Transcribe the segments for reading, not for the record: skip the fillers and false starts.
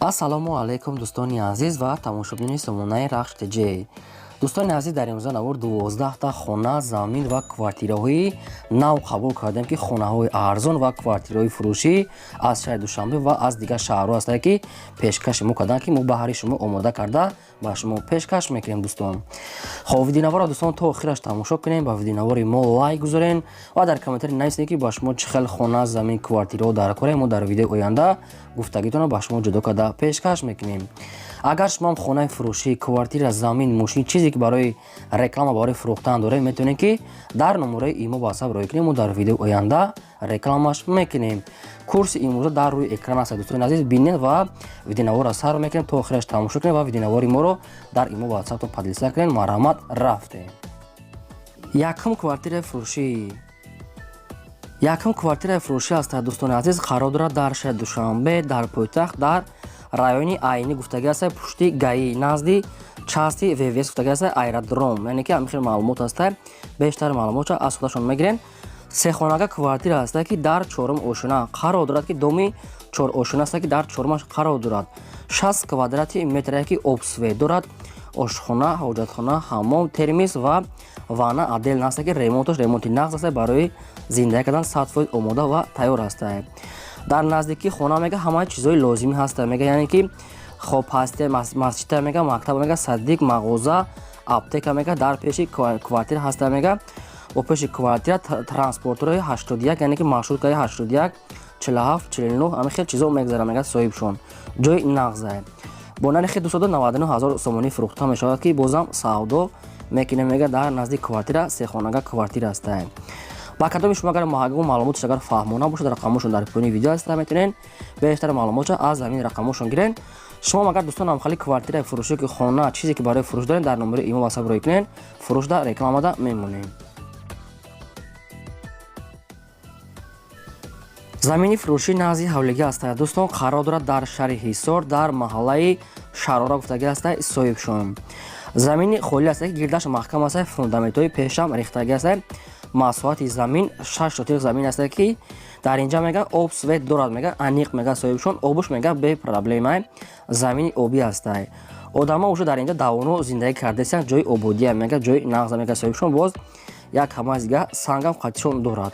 Ассалому алайкум, дӯстони азиз ва тамошобинони сомонаи Рахш ТЖ. Дӯстони азиз, дар имрӯза навор 12та хона, замин ва квартираҳои нав қабул кардем, ки хонаҳои арзон ва квартираҳои фурӯшӣ аз шаҳри Душанбе ва аз дигар шаҳрҳо ҳастанд, ки пешкаши мо карданд, ки мо баҳри шумо омода карда ба шумо пешкаш мекунем, дӯстон. Хоб, видеонаворро, дӯстон, то охираш тамошо кунем, ба видеонавори мо лайк гузорен ва дар комментарий нависед, ки ба шумо чӣ хел хона, замин, квартираҳо дар корем. Мо дар видеои оянда гуфтагитонро ба шумо ҷудо карда пешкаш мекунем. Агар шумоам хонаи фурӯшӣ, квартира, замин, мошин, чизе ки барои реклама, барои фурӯхтан дорем, метавонед, ки дар номерои имо ватсап роҳӣ кунем, мо дар видеои оянда рекламаш мекунем. Курси имрӯза дар рӯи экран аст, дӯстони азиз, бинед ва видеонаворро сар мекунем, то охираш тамошо кунем ва видеонавори моро дар имо ватсаптон поделиться кунем. Марҳамат, рафтем. Якум квартираи фурӯшӣ. Якум квартираи фурӯшӣ аст, дӯстони азиз, қарор дорад дар шаҳри Душанбе, дар пойтахт, дар райони Айнӣ гуфтагӣ аст, пушти ГАИ, назди части ВВС гуфтагӣ аст, аэродром, яъне ки ҳамин хел маълумот аст. Бештар маълумотша аз худашон мегирем. Сехонага квартира аст, ки дар чорум ошона қарор дорад, ки доми чорошона аст, ки дар чорумаш қарор дорад. 60 квадрати метре, ки об, свет дорад, ошхона, ҳоҷатхона, ҳаммом, термис ва ванна отдельно аст, ки ремонташ ремонти нағз аст, барои зиндагӣ кардан 100% омода ва тайёр аст. Дар наздикии хона, мега, ҳамаи чизҳои лозимӣ ҳаста, мега, яъне ки хоб ҳасте, масҷида, мега, мактаб, мега, садик, мағоза, аптека, мега, дар пеши квартира ҳаста, мега. Бо пеши квартира транспортерҳои 81, яъне ки маршруткаи 81, 47, 49, ҳамин хел чизо мегзарад, мега соҳибшон. Ҷои нағзае. Бо нархи 299 ҳазор сомонӣ фурӯхта мешавад, ки бозам савдо мекунем, мега. Дар назди квартира сехонага квартира ҳастае. Ба кадоми шумо агар маҳагу маълумоташ агар фаҳмона бошад, рақамошон дар поёни видео аст, метавонед бештар маълумотша аз ҳамин рақамошон гирен. Шумо агар, дӯстон, ҳамхали квартираи фурӯшӣ, ки хона, чизе ки барои фурӯш доред, дар номери имо ватсап роҳӣ кунед, фурӯшда рекламада мемонем. Замини фурӯшӣ назди ҳавлигӣ аст, дӯстон, қарор дорад дар шаҳри Ҳисор, дар маҳаллаи Шарора гуфтагӣ аст. Соҳибшон замини холӣ аст, ки гирдаш маҳкам аст, фундаментҳои пешам рехтагӣ аст. Масоҳати замин 6 сотих замин аст, ки дар инҷа, мега, об, свет дорад, мега, аниқ мега соҳибшон, обуш, мега, бепроблема, замини обӣ ҳастай. Одамо уже дар инҷа давоно зиндагӣ кардасиянд, ҷои ободия, мега, ҷои нағза, мега соҳибшон. Боз як ҳамаи дига сангам қатишон дорад.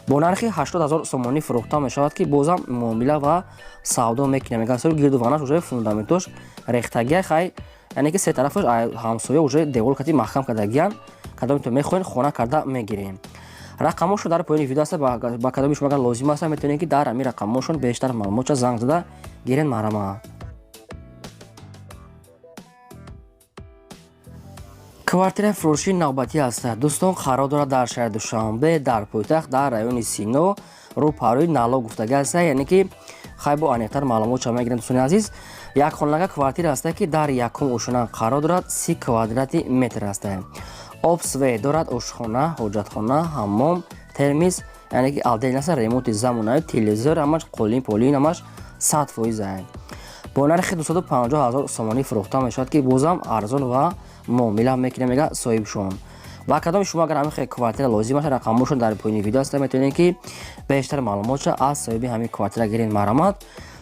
Бо нархи 80 ҳазор сомонӣ фурӯхта мешавад, ки бозам муомила ва савдо мекунем, мега соҳиб. Гирду ванаш уже фундаментош рехтагия, хай, яъне ки се тарафаш ҳамсоя уже девол кати маҳкам кардагиян. Кадоме мехоҳед, хона карда мегирем. Рақамошон дар поёни видео аст. Ба кадоми шумо агар лозим аст, метавонед, ки дар ҳамин рақамошон бештар маълумотша занг зада гирен. Марҳамат. Квартираи фурӯшии навбатӣ аст, дӯстон, қарор дорад дар шаҳри Душанбе, дар пойтахт, дар райони Сино, рӯпарӯи налог гуфтагӣ аст, яъне ки хай бо аниқтар маълумотша мегирем, дӯстони азиз. Як хонага квартира аст, ки дар якум ошона қарор дорад, 30 квадрати метр аст, об, свет дорад, ошхона, ҳоҷатхона, ҳаммом, термис, яъне ки отдельно аст, ремонти замонави, телевизор, ҳамаш қолин полин, ҳамаш 100%. Бо нархи 250 ҳазор сомонӣ фурӯхта мешавад, ки бозам арзон ва муомила мекунем, мега соҳибшон. Ба кадоми шумо агар ҳамин хел квартира лозим аст, рақамошон дар поёни видео аст, метавонед, ки бештар маълумотша аз соҳиби ҳамин квартира гирен. Марҳамат.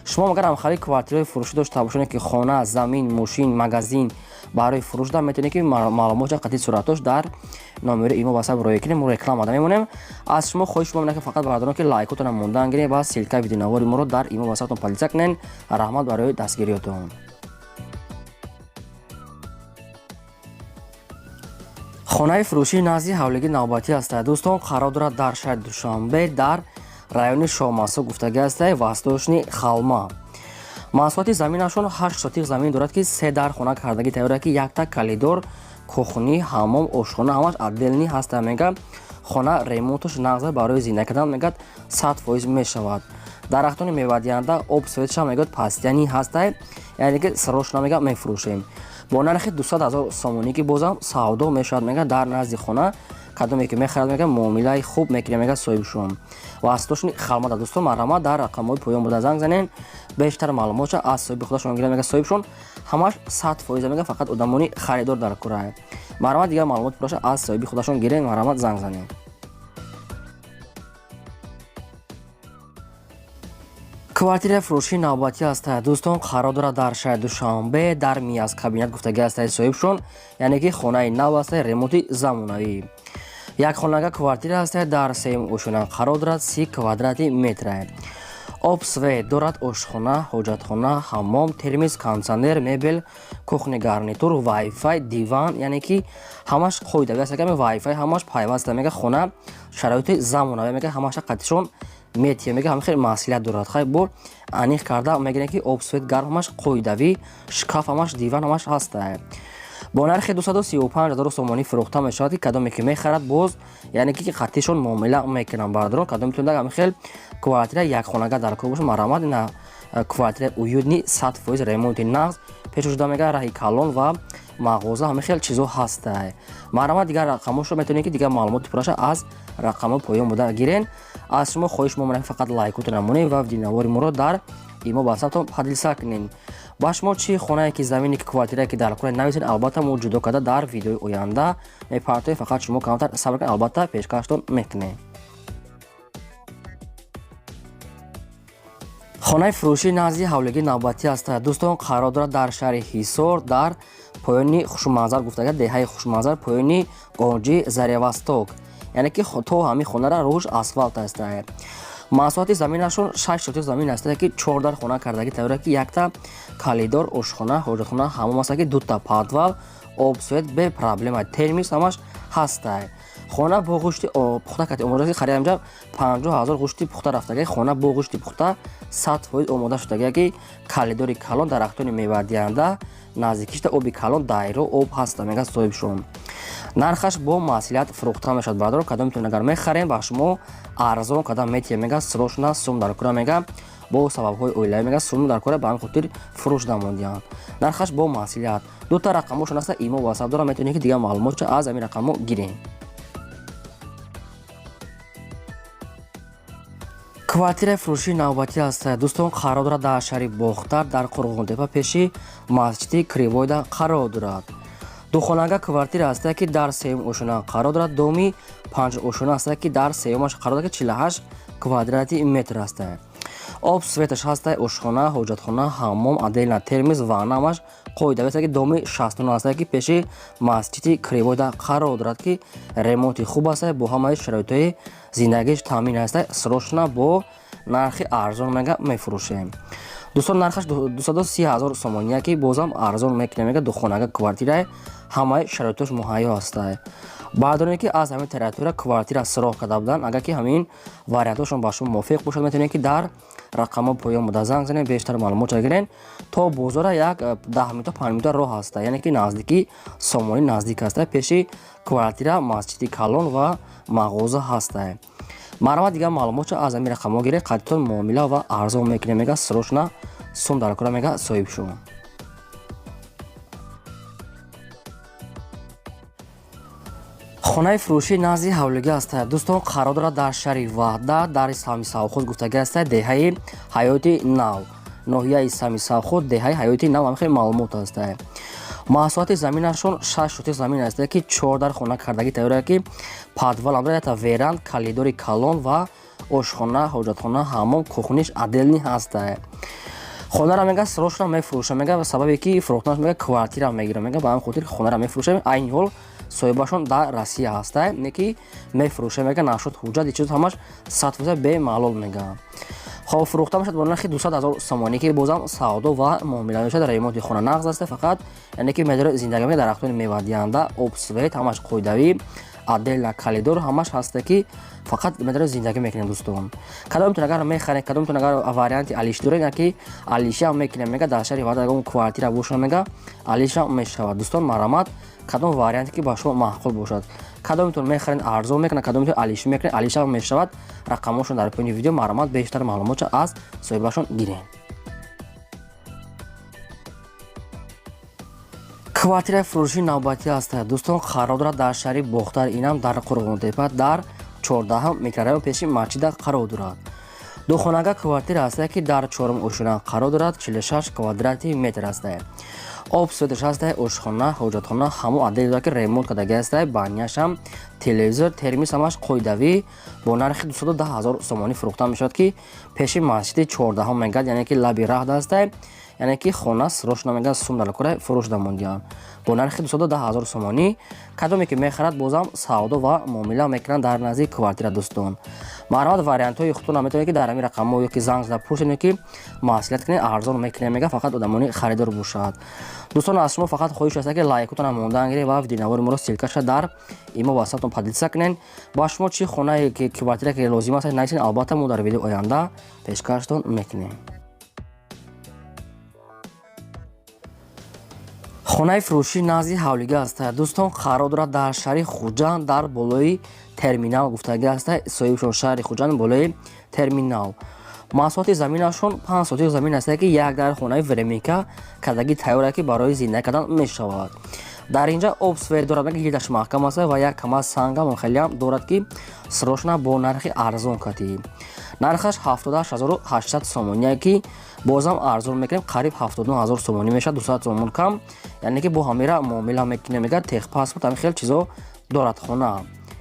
Шумо агар ҳамхали квартираҳои фурӯшӣ дошта бошед, ки хона, замин, мошин, магазин барои фурӯш да, метавонед, ки маълумотша қатъи суратош дар номери имо ватсап роҳӣ кунем, мо реклама мемонем. Аз шумо хоҳиш мо ки фақат, бародарон, ки лайкотона мондан гиред ва ссылкаи видеонавори моро дар имо ватсаптон поделиться кунед. Раҳмат барои дастгириётон. Хонаи фурӯшии назди ҳавлигӣ навбатӣ аст, дӯстон, қарор дорад дар шаҳри Душанбе, дар райони Шоҳмансур гуфтагӣ аст, Восточный Халма. Масоҳати заминашон 8 сотих замин дорад, ки се дар хона кардагӣ тайёр, ки якта коридор, кухни, ҳаммом, ошхона, ҳамаш отдельный ҳаста, мега. Хона ремонташ нағза, барои зиндагӣ кардан, мегӯяд, 100% мешавад. Дарахтони мевадиҳанда, об, светша, мегӯяд, постоянный ҳастай, яъне ки срочно, мега, мефурӯшем бо нархи 200 ҳазор сомонӣ, ки бозам савдо мешавад, мега. Дар назди хона кадоме ки мехарад, мега, муомилаи хуб мекунем, мега соҳибшон. Вастошни Халмада, дӯстон, марҳамат, дар рақамҳои поён буда занг занен, бештар маълумотша аз соҳиби худашон гиранд. Мега соҳибшон, ҳамаш 100%, мега, фақат одамони харидор дар кора. Марҳамат, дигар маълумоти пурраша аз соҳиби худашон гирен. Марҳамат, занг занед. Квартираи фурӯшии навбатӣ аст, дӯстон, қарор дорад дар шаҳри Душанбе, дар Миаз кабинет гуфтагӣ аст соҳибшон, яъне ки хонаи нав аст, ремонти замонавӣ. Як хонага квартира аст, дар сеюм ошёна қарор дорад, 30 квадрати метра. Об, свет дорад, ошхона, ҳоҷатхона, ҳаммом, термис, кондитсионер, мебел, кухни гарнитур, вайфай, диван, яъне ки ҳамаш қоидавӣ аст, вайфай ҳамаш пайваст. Мега, хона шароити замонавӣ, мега, ҳамаша қатишон метия, мега, ҳама хеле масъулият дорад. Хай, бо аниқ карда мегирем, ки об, свет, гарм ҳамаш қоидавӣ, шкаф ҳамаш, диван ҳамаш ҳаста. Бо нархи 235 ҳазор сомонӣ фурӯхта мешавад, ки кадоме ки мехарад, боз яъне ки қатишон муомила мекунанд. Бародарон, кадоме метавонад ҳами хел квартира якхонага дар кор бошад, марҳамат. Ина квартира уютный, 100%, ремонти нағз пешошуда, мега, раҳи калон ва мағоза, ҳами хел чизо ҳаста. Марҳамат, дигар рақамошро метавонед, ки дигар маълумоти пурраша аз рақамҳо поён буда гирен. Аз шумо хоҳиш мо фақат лайкотро намонед ва видеонавори моро дар имо ватсаптон поделиться кунед. Ба шумо чӣ хонае ки, замине ки, квартирае ки дар кора, нависед, албатта мо ҷудо карда дар видеои оянда мепартоем. Фақат шумо камтар сабр кунед, албатта пешкаштон мекунем. Хонаи фурӯшии назди ҳавлигии навбатӣ аст, дӯстон, қарор дорад дар шаҳри Ҳисор, дар поёни Хушманзар гуфтага, деҳаи Хушманзар, поёни Гонҷи Заревосток, яъне ки то ҳамин хонара рӯш асфалт аст. Масоҳати заминашон 6 сотих замин аст, ки чор дар хона кардагӣ тайёра, ки якта калидор, ошхона, ҳоҷатхона, ҳамом аст, ки дута подвал, об, свет бе проблема, термис ҳамаш ҳаста. Хона бо гӯшти пухта кати омода, ки харид инҷа 50 000 гӯшти пухта рафтага. Хона бо гӯшти пухта 100% омода шудага, ки калидори калон, дарахтони мевадиҳанда, наздикишта оби калон, дайро об ҳаста, мега соҳибшон. Нархаш бо масъулият фурӯхта мешавад. Бародарон, кадомитон агар мехарем, ба шумо арзон кадам метиҳем. Мега, срочно сум дар кора, мега, бо сабабҳои оилавӣ, мега, сум дар кора, ба ҳамин хотир фурӯш намондиҳанд. Нархаш бо масъулият. Дута рақамошон аста, имо ватсап дорам, метавонед, ки дигар маълумотшо аз ҳамин рақамҳо гирем. Квартираи фурӯшии навбатӣ аст, дӯстон, қарор дорад дар шаҳри Бохтар, дар Қурғонтепа, пеши масҷиди Кривойда қарор дорад. Духонага квартира аст, ки дар сеюм ошёна қарор дорад, доми панҷ ошёна аст, ки дар сеюмаш қарор дорад, ки 48 квадрати метр аст. Об, светаш ҳаста, ошхона, ҳоҷатхона, ҳаммом, отдельно термис, ванна ҳамаш қоидавӣ аст, ки доми 69 аст, ки пеши масҷиди Кривойда қарор дорад, ки ремонти хуб аст, бо ҳамаи шароитҳои зиндагиш таъмин аст. Срочно бо нархи арзон, мега, мефурӯшем. Дӯстон, нархаш 230 000 сомония, ки бозам арзон мекунем, мега. Духонага квартираи, ҳамаи шароитош муҳайё аст. Баъдоне ки аз ҳамин территория квартира сироғ карда буданд, агар ки ҳамин вариантҳошон ба шумо мувофиқ бошад, метавонед, ки дар рақамҳо поён буда занг занед, бештар маълумот гирен. То бозора як 10 минута, 5 минута роҳ аста, яъне ки наздики Сомонӣ наздик аста. Пеши квартира масҷиди калон ва мағоза ҳаста. Марҳамат, дигар маълумотшо аз ҳамин рақамҳо гиред, қатитон муомила ва арзон мекунем, мега, срочно сум дар кора, мега, соҳиб шумо. Хонаи фурӯшии назди ҳавлигӣ аст, дӯстон, қарор дорад дар шаҳри Ваҳдат, дар Сами Савхоз гуфтагӣ аст, деҳаи Ҳаёти Нав, ноҳияи Сами Савхоз, деҳаи Ҳаёти Нав, ҳам хеле маълумот аст. Масоҳати заминашон 6 сотих замин аст, ки чор дар хона кардагӣ тайёра, ки подвал ам дорад, веранд, калидори калон ва ошхона, ҳоҷатхона, ҳаммом, кухниш отдельный ҳаст. Хонара, мега, срочно мефурӯшам, мега, сабабе ки фурӯхтанаш, мега, квартира мегирам, мега, ба ҳамин хотир хонара мефурӯшам. Айни ҳол соҳибашон дар Россия ҳаста, не ки мефурӯшам, мега, нашуд ҳуҷҷат, чиз ҳамаш 100% бемаълул, мега. Хоб, фурӯхта мешавад бо нархи 200 000 сомонӣ, ки бозам савдо ва муомила мешавад. Ремонти хона нағз аст, фақат яъне ки медори зиндагӣ мега, дарахтони мевадиҳанда, об, свет ҳамаш қоидавӣ, отдельно калидор ҳамаш ҳаста, ки фақат медори зиндагӣ мекунем. Дӯстон, кадомтон агар мехаред, кадомтон агар варианти алиш доред, ки алишиам мекунем, мега, дар шаҳри Ваҳдат ягон квартира боша, мега, алишам мешавад. Дӯстон, марҳамат, кадом варианте ки ба шумо маъқул бошад, кадомтон мехаред, арзон мекунад, кадомтон алишӣ мекунед, алишам мешавад. Рақамҳошон дар поёни видео, марҳамат, бештар маълумотшо аз соҳибашон гирем. Квартираи фурӯшии навбатӣ аст, дӯстон, қарор дорад дар шаҳри Бохтар, инам дар Қурғонтепа, дар 14-ҳам микрорайон, пеши масҷида қарор дорад. Духонага квартира аст, ки дар чорум ошёна қарор дорад, 46 квадрати метр аст. Об светаш ҳастай, ошхона, ҳоҷатхона, ҳамо отдел дорад, ки ремонт кардаги ҳастай, баняшам, телевизор, термис ҳамаш қоидавӣ. Бо нархи 210 ҳазор сомонӣ фурӯхта мешавад, ки пеши масҷиди 14-ҳам мегӯяд, яъне ки лаби раҳ ҳастай, яъне ки хона срочно мегӯяд, сум дар кора фурӯш дамондиям. Бо нархи 210 ҳазор сомонӣ кадоме ки мехарад, бозам савдо ва муомила мекунанд дар назди квартира. Дӯстон, марҳамат, вариантҳои худтона метавонед, ки дар ҳамин рақамҳо ё ки занг зада пурсед, ё ки маслиҳат кунед, арзон мекунем, мега, фақат одамони харидор бошад. Дӯстон, аз шумо фақат хоҳиш аст, ки лайкотона мондан гиред ва видеонавори моро ссылкаша дар имо ватсаптон поделиться кунед. Ба шумо чӣ хонае ки квартира ки лозим аст, нависед, албатта мо дар видеои оянда пешкаштон мекунем. Хонаи фурӯшӣ назди ҳавлига аст, дӯстон, қарор дорад дар шаҳри Хуҷанд, дар болои терминал гуфтагӣ аст соҳибшон, шаҳри Хуҷанд, болои терминал. Масоҳати заминашон 5 сотих замин аст, ки як дар хонаи временка кардагӣ тайёр, ки барои зиндагӣ кардан мешавад. Дар инҷа об свет дорад, ки гирдаш маҳкам аст ва як кама сангам хелеам дорад, ки срочно бо нархи арзон катӣ. Нархаш 78 800 сомоние, ки бозам арзон мекунем, қариб 79 ҳазор сомонӣ мешавад, 200 сомон кам, яъне ки бо ҳамира муомила мекунем, мегӯяд. Техпаспорт, ҳамин хел чизо дорад хона,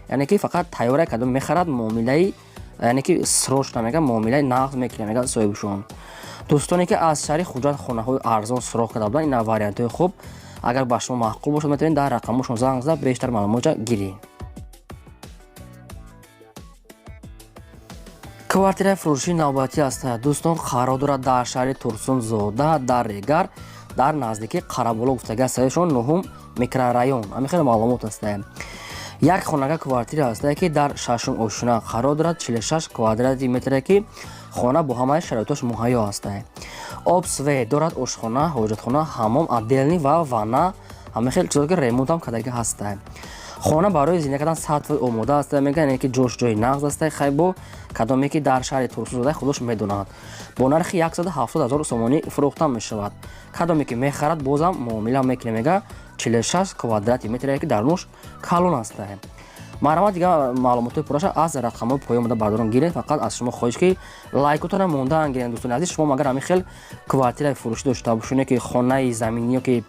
яъне ки фақат тайёра, кадом мехарад, муомилаи, яъне ки срочно мега, муомилаи нақд мекунем, мега соҳибшон. Дӯстоне ки аз шаҳри Хуҷанд хонаҳои арзон суроғ карда буданд, ина вариантҳои хуб. Агар ба шумо маъқул бошад, метавонед дар рақамҳошон занг зада, бештар маълумота гиред. Квартираи фурӯшии навбатӣ аст, дӯстон, қарор дорад дар шаҳри Турсунзода, дар Регар, дар наздикии Қараболо гуфтагӣ аст, шон 9-ум микрорайон. Ҳамин хеле маълумот аст. Як хонага квартира аст, ки дар 6-ум ошёна қарор дорад, 46 квадрати метре, ки хона бо ҳамаи шароитош муҳайё аст. Об свет дорад, ошхона, ҳоҷатхона, ҳаммом отдельный ва ванна, ҳамин хел чизо, ки ремонтам кардагӣ ҳаст. Хона барои зиндагӣ кардан 100% омода аст, мегӯяд, яъне ки ҷош ҷои нағз аст. Хай, бо кадоме ки дар шаҳри Турсунзода, худош медонад. Бо нархи 170 ҳазор сомонӣ фурӯхта мешавад. Кадоме ки мехарад, бозам муомила мекунем, мега. 46 квадрати метре, ки дар нуш калон аст. Марҳамат, дигар маълумотҳои пурраша аз рақамҳои поён буда бардорон гиред. Фақат аз шумо хоҳиш, ки лайкотона мондаан гиред. Дӯстони азиз, шумо агар ҳамин хел квартираи фурӯшӣ дошта бошед, ки хонаи заминӣ ё ки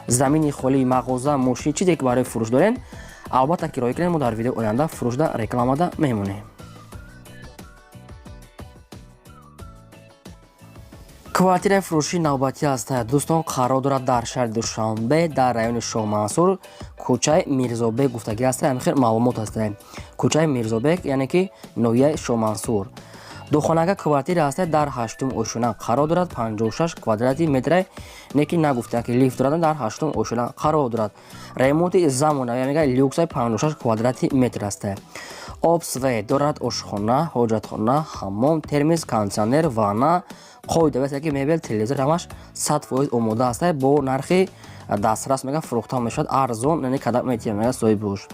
замини холӣ, мағоза, мошин, чизе ки барои фурӯш доред, албатта кироя кунед, мо дар видеои оянда фурӯшда рекламада мемонем. Квартираи фурӯшии навбатӣ аст, дӯстон, қарор дорад дар шаҳри Душанбе, дар райони Шоҳмансур, кӯчаи Мирзобек гуфтагӣ аст. Ҳамин хел маълумот аст: кӯчаи Мирзобек, яъне ки ноҳияи Шоҳмансур. Духонага квартира аст, дар 8-ум ошёна қарор дорад, 56 квадрати метре, не ки нагуфта ки лифт дорад, дар 8-ум ошёна қарор дорад. Ремонти замонавӣ, мега, люксай, 56 квадрати метр аст. Об свет дорад, ошхона, ҳоҷатхона, ҳаммом, термис, кондитсионер, ванна қоида аст, ки мебел, телевизор ҳамаш 100% омода аст. Бо нархи дастрас, мега, фурӯхта мешавад, арзон, яъне кадам метиҳам, мега соҳибуш.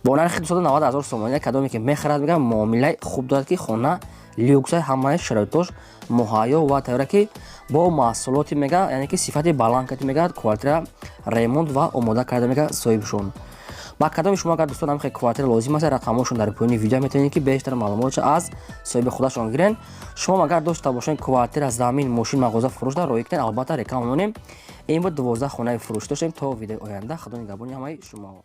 Бо нархи 290 ҳазор сомонӣ кадоме ки мехарад, мега, муомилаи хуб дорад, ки хона люксай, ҳамаи шароитош муҳайё ва тайёра, ки бо маҳсулоти, мега, яъне ки сифати баланд кати, мега, квартира ремонт ва омода карда, мега соҳибшон. Ба кадоми шумо агар, дӯстон, ҳамин квартира лозим аст, рақамҳошон дар поёни видео, метавонед ки бештар маълумотша аз соҳиби худашон гирен. Шумо агар дошта бошед квартира, замин, мошин, мағоза фурӯшда, роҳӣ кунед, албатта реклама монем. Ин буд 12 хонаи фурӯшӣ доштем. То видеои оянда, худо нигаҳбони ҳамаи шумо.